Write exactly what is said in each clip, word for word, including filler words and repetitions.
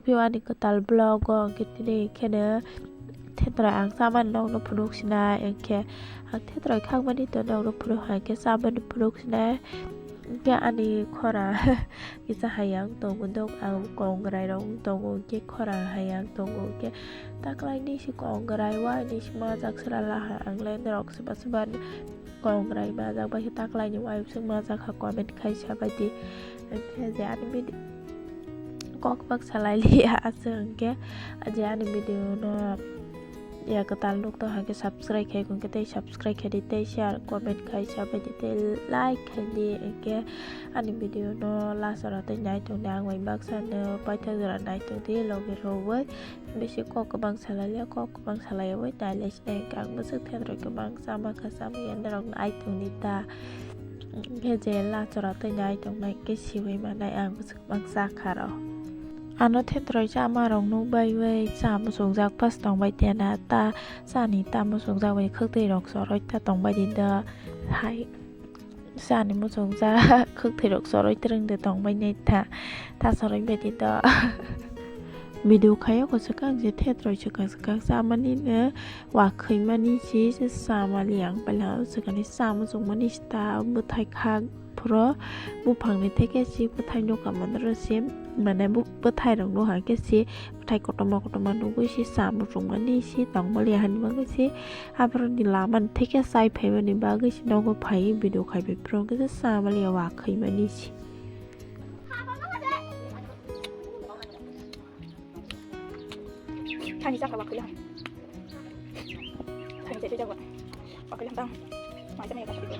Phio ani kwtal vlog o hwnkhe tini kheno thetrai ang chamani nokno phunuk sinai, hwnkhe ang thetrai khakmani to nokno phunuk hai khe chamani phunuk sinai. Hwnkhe ani khorang kisa hayang tongo, dok ang kongrai rok tongo, hwnkhe khorang hayang tongo, hwnkhe taklaini si kongrai waini si majak srala ha, ang le norok soba soba kongrai majak bai khe taklaini wai bwswk majak ha, comment khai sabai di. Hwnkhe je ani video kok bak salai liya aswk hwnkhe je ani video no ya kwtal nuk tong hwnkhe subscribe khai hwnkhe tei subscribe khai di tei share comment khai sabai di tei like khai di hwnkhe ani video no last ora tei nai tong di ang bai baksa no paithak jora nai tong di logi rogwi. Bisi kok kwbang salai liya, kok kwbang salai wi nai lai sinai hwnkhe ang bwswk thenrwi kwbang chama kha, chama ya norok no ai tong di ta. Hwnkhe je lachora twi nai tong nai hwnkhe siwi manai ang bwswk kwbang cha kha rw. Ano thenrwi chama rok nuk bai wi cha muchungjak pas tong bai tena ta, chani ta muchungjak bai khwtwi rok chorwi ta tong bai di do hai. Chani muchungjak khwtwi rok chorwi twrwng de tong bai nai ta, ta chorwi bai di do. Video khayo ko swkang je thet roi swkang swkang chamani no wa khwimani si chama liya ang paila o swkangni cha muchungmani si ta bwthai kha phuro buphangni theke si bwthai nukha manro si mane bwthai rok nukha khe si bwthai kotorma kotorma nugwi si cha muchungmani si tongmani hani bagwi si aborokni lamani theke chai phaimani bagwi si nogo phaiwi video khai bai phuru hwnkhe se chamaliya wa khwimani si. Thani chakha wa khwlai. Thani chai chai chakha. Wa khwlai tang. Mai chamaliya wa khwlai.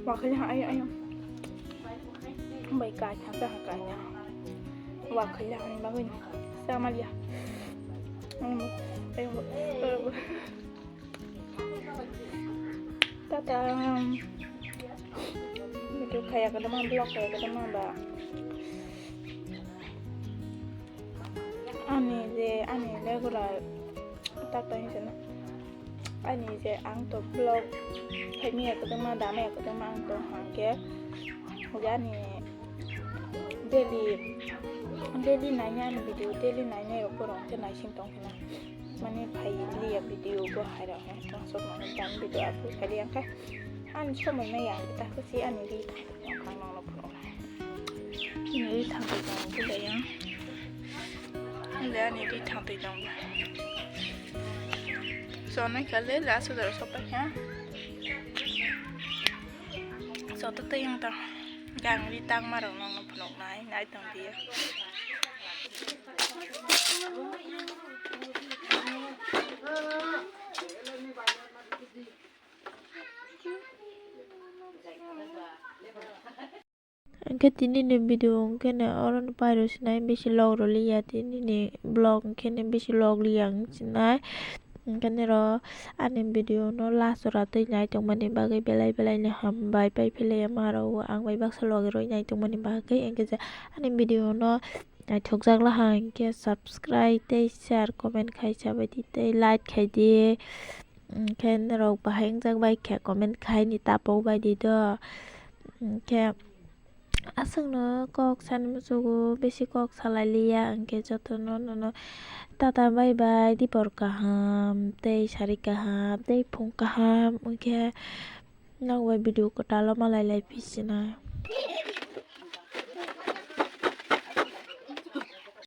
Wa khwlai ha, ayo, ayo. Bai kai thang sa ha kai na. Wa khwlai ha ni bagwi. Sa ma liya. Ayo, ayo, ayo. Tata. Video khaya kada ma, vlog khaya kada ma ba. Ani je, ani regular tak tak hinwi sano. Ani je ang to vlog khaimaya kwbangma, damaya kwbangma ang to hwnkhe. Je ani daily, daily nainai ani video, daily nainai rok borok hwnkhe naising tong khna. Mani phai liya video bo hai rok hwnkhe tong sok mano dan video upload khaidi ang khe. Ani somoi maya ang khe ta khe si ani ri thang tong kha nokno phunuknai. Ani ri thang twi tongo belai ang. Belai ani ri thang twi tongo. Sonai kha le last jora sopai kha. Joto twi wng tong. Gang ri tangma rok nokno phunuknai nai tong di. Hwnkhe tini ni video hwnkhe no oro no pairo sinai bisi log rw liya, tini ni vlog hwnkhe no bisi log liya wng sinai. Hwnkhe nero ani video no last jora twi nai tongmani bagwi belai belai no hambai, pai philai ma rw ang bai baksa logwi rw nai tongmani bagwi. Hwnkhe je ani video no naithokjak laha hwnkhe subscribe tei share comment khai sabai di tei like khai di. Hwnkhe norok bahai wngjak bai khe comment khai ni tapok bai di do. Hwnkhe Aswkno kok sani muchugo, bisi kok salai liya, hwnkhe jotono nono tata bye bye, dipor kaham tei sari kaham tei phung kaham, hwnkhe nok bai video kwtal o malai lai phi sinai.